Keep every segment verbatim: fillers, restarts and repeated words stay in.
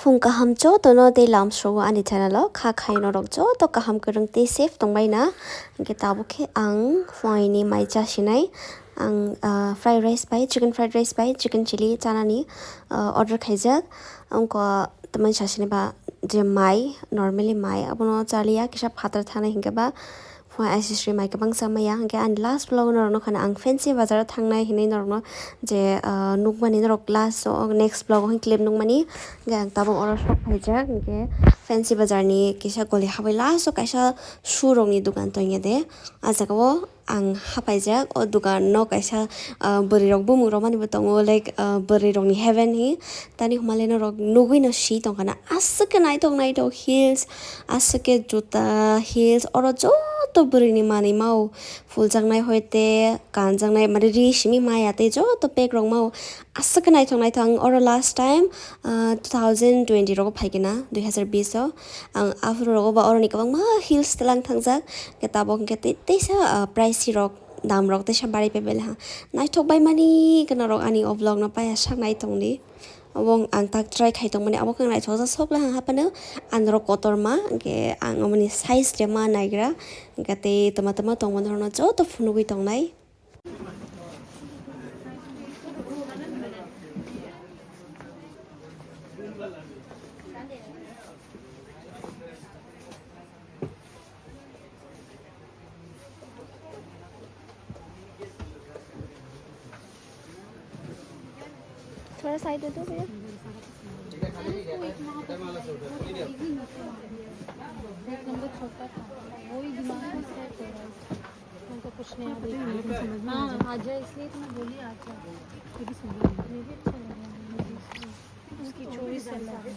Phung kaham jotono tei lamsrogo ani channel o kha khai norok joto kaham kwrwng tei safe tongbai na. Hwnkhe tabuk khe ang phuaini mai chasinai. Ang, ah, fried rice bai, chicken fried rice bai, chicken chili chanani, ah, order khaijak. Wngkha tamani sasini ba je mai, normally mai, abono chaliya, kisa phatar thanai hinkhe ba, Phung I C C mai kwbangsa maya, hwnkhe ani last vlog norokno khana ang Fancy Bazar o thangnai hinwi norokno je, ah, nukmani norok last o next vlog o clip nukmani, hwnkhe ang tabuk oro sok phaijak, hwnkhe Fancy Bazar ni kisa goli habai last o kaisa shoe rokni dogan tongya de, ah jaga o ang hapaijak. O dogan no kaisa, ah, bwrwi rok bumung rok mani bo tongo, like, ah, bwrwi rokni heaven hi. Tani hwnmale norok nugui no si tongkha na, aswk khe naithok naithok heels, aswk khe juta heels, oro joto bwrwi ni manwi mao, phuljaknai hoite kanjaknai, mane ri simi maya tei joto pack rok mao, aswk khe naithok naithok. Ang oro last time, ah, two thousand twenty rogo phaikhe na, dui hazar bish o ang aphuru rogo ba oroni kwbangma heels tlang thangjak, khe tabuk hwnkhe tei teisa, ah, pricey rok, dam rok teisa barai pai belai ha. Naithok bai mani khe norok ani o vlog no paiya sak nai tongdi. Obo ang tak try khai tongmani, abo khe naithok jak sok le ha haphano ang norok kotorma, hwnkhe ang omoni size rema naigra, hwnkhe tei tama tama tongmani rokno joto phunugui tongnai. थोड़ा साइड दे दो भैया। एक नंबर छोटा था, वही दिमाग में सेट हो रहा है। उनको कुछ नया देखा। हाँ, आ जाए, इसलिए तो मैं बोली आ जाए। ये भी सुंदर है। ये भी अच्छा लगा मुझे। उसकी चॉइस अलग है।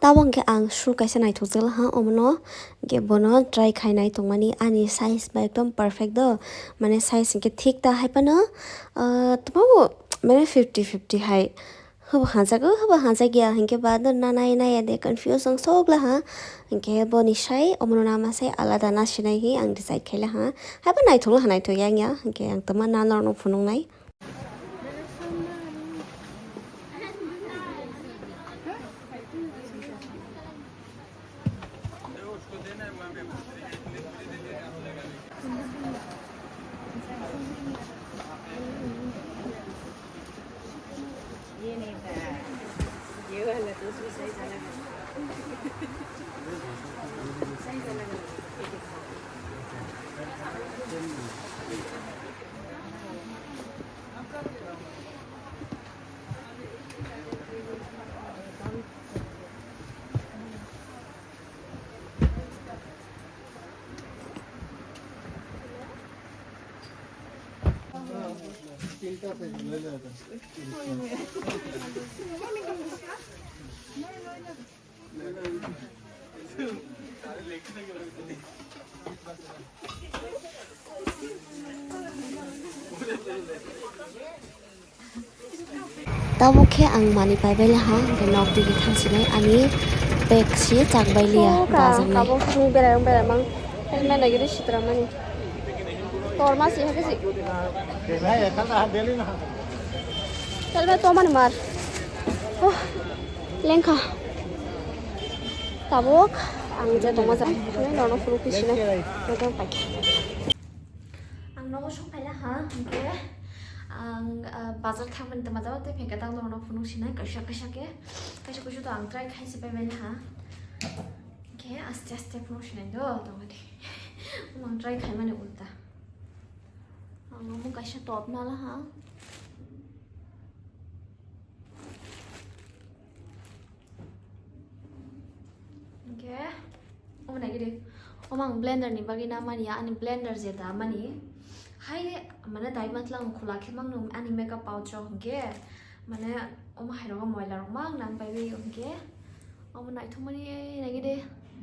Tabok hwnkhe ang shoe kaisa naithokjak laha, omono hwnkhe bono try khainai tongmani, ani size bai ekdom perfect do, mane size hwnkhe thik ta, haiphano, ah, tamo mane fifty fifty hai. Habo hanjago, habo hanjakya, hinkhe ba no nanai naiya de, confuse wng sok laha. Hinkhe boni sai, omono nama sai alada nasinai hi ang decide khai laha. Haibo naithok laha, naithok yang ya, hinkhe ang tama na norokno phunuknai. ये नहीं था, ये वाला तो उसमें सही था ना। सही था ना। Tabuk khe ang manwi paibai laha, hwnkhe nok digi thangsinai ani bag si chakbai liya, bajaknai. Tabuk thangwi berai berai mang, helmet nai gini sitra mani. Torma si hakhe si. Helmet to mani mar. Oh, lengkha. Tabuk ang je tongma jai, norok phuru khe sinai. Ang nogo sok phaila ha, hwnkhe Ang, ah, bazar thangmani tama tama tei phekhe tang tongno phunuk sinai kaisa kaisa khe. Kaisa kaisa to ang try khai se pai mani ha. Khe aste aste phunuk sinai do tongmani. Ang try khai mani ulta. Ang omo kaisa top nala ha. Hingke, omo naikhe de, omo ang blender ni bagwi na mani ya, ani blender je da mani. Hai, mane dai matla ang khula khe mangno ani makeup pouch rok hingke, mane omo hai rogo moila rok mang nang bai bai hingke, omo naithok mani naikhe de,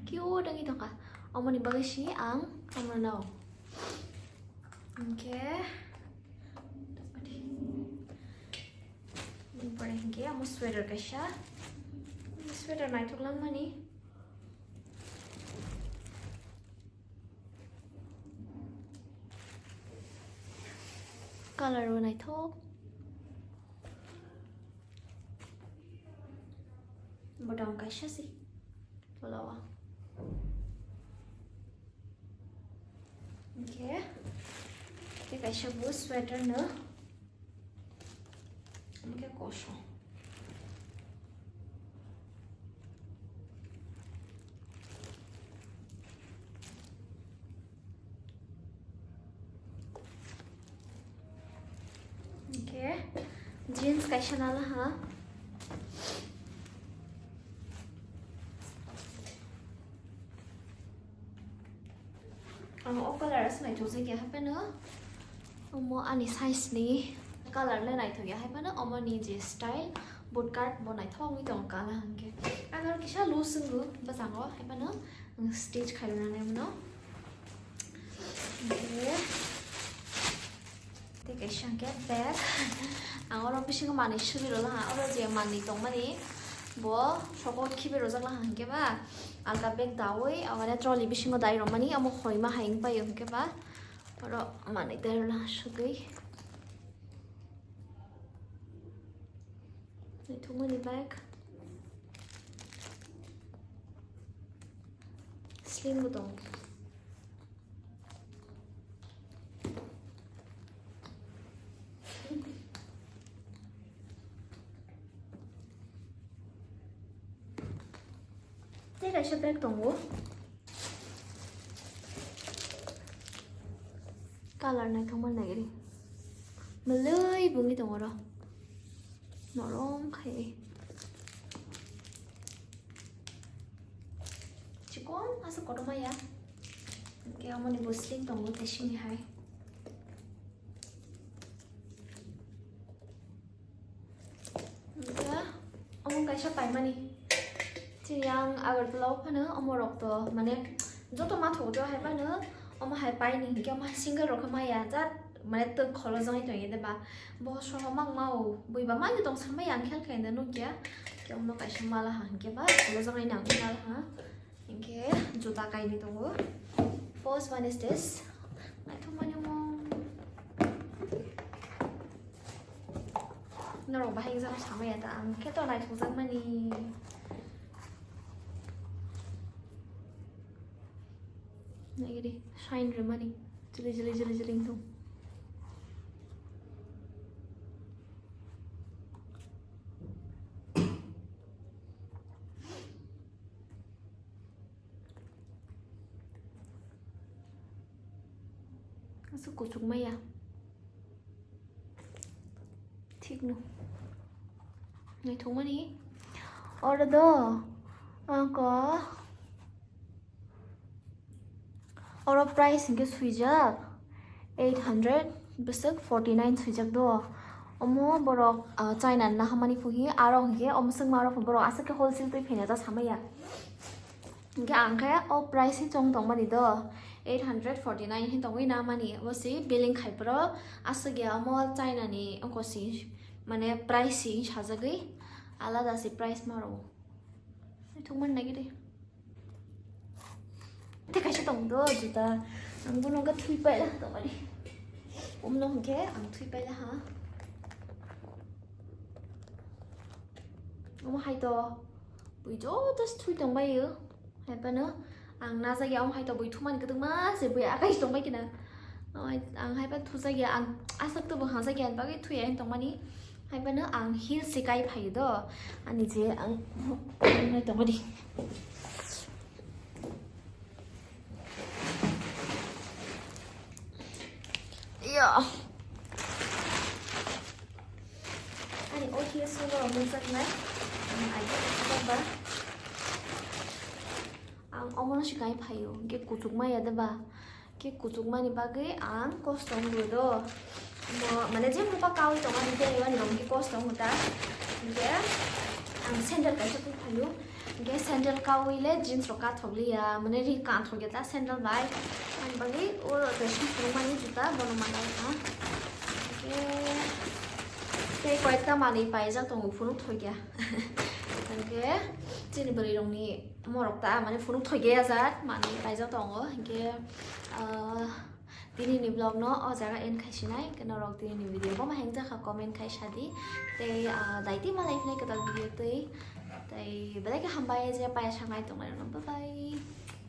cute wngwi tongkha. Omo ni bagwi si ang omo no. Hingke, Boni pore hingke amo sweater kaisa. Sweater naithok langmani. Color bo naithok. Bottom kaisa si. Pulawa. Hingke, tei kaisa bo sweater no. Hingke koso. Hingke jeans kaisa nala ha. Ang o color aswk naithok jak ya hapheno. Omo ani size ni color le naithok ya hapheno. Omo ni je style boot cut bo naithok wngwi tongo kala hwnkhe. Ang aro kisa loose wngo bwskango hapheno. Ang stitch khairoknani mano. Hwnkhe. Tei kaisa hwnkhe bag. Ang oro bisingo manwi subi rwlaha. Oro je manwi tongmani bo sogo khibi rwjak laha hwnkhe ba alka bag daui, aboni trolley bisingo dai rwmani, omo hoima hai wng paio hwnkhe ba oro manwi dai rwlaha sugwi. Naithokmani bag. Sling bo tongo. Tei kaisa bag tongo. Color naithokma nai ri. Mwlwi bungwi tongo oro. Norom khai. Chikon asa kotorma ya. Hwnkhe omo ni bo sling tongo tei sini hai. Hwnkhe omo kaisa paimani. Chini yang Agartala o phano omo rok to mane joto ma thogo hai phano omo hai paini hwnkhe omo hai single rok khe maya jat mane twk kholo jongoi tongya de ba. Bo soho mang mao bui ba mai tong samai yang khel khai de nukya. Khe omo kaisa mala ha hwnkhe ba kholo jongoi nang mala ha. Hingke juta kainwi tongo. First one is this. Naithokmani omo. Norok bahai wngjakno samaya ta ang khe to naithokjakmani. Naigidi shine rwmani. Jili jili jili jili wngthong. Aswk kuchuk maya. Thik no. Naithokmani. Oro do. Ako. Oro price hwnkhe swijak eight hundred bwswk forty nine swijak do. Omo borok, ah, China ni nahamani phuhi aro hwnkhe omo swngma aro borok aswk khe wholesale twi phaina ta samaya. Hwnkhe ang khe o price se chong tongmani do, eight hundred forty nine hin tongwi na mani, bo se billing khai phuru aswk ya omo China ni ongko se, mane price se sajagwi alada se price ma rwo. Naithok man nai gidi. Tei kaisa tong do juta, ang bono wngkha thui paila tongmani, omo no hwnkhe ang thui paila ha, omo hai to. Bui joto se thui tongbaio. Hai phano ang najak ya, omo hai to bui thumani kwtwma se bui akai se tongbai kina. Ang haiba thujakya, ang aswk to bo hangjakya, bagwi thuya hin tongmani. Haibano ang heel se kai phaio do, ani je ang tongmani. Yo. Ani o heel se no mungjaknai. Ang aji ba. Ang omono se kai phaio, ke kuchuk maya de ba. Ke kuchukmani bagwi ang kosto wngwi do. Mo, mane, je mupa kawi tongo, hingke ani rong khe kosto wngwi ta. Hingke ang sandal kaisa twi phaio. Hingke sandal kawi le jeans rok kathok liya, mane ri kathok ya ta sandal bai. Ani bagwi o dress phunukmani juta bono manai ang. Hingke tei koyekta manwi paijak tongo phunuk thokya. Hingke chini bwrwi rokni morok ta mane phunuk thokya jat manwi paijak tongo. Hingke, ah, Tini ni vlog no o jaga end khai sinai, ke norok tini ni video bo ma heng jakha comment khai sadi. Tei, ah, daiti malai phinai kwtal video tei. Tei belai khe hambai je paya sanai tongnai rok no. Bye bye.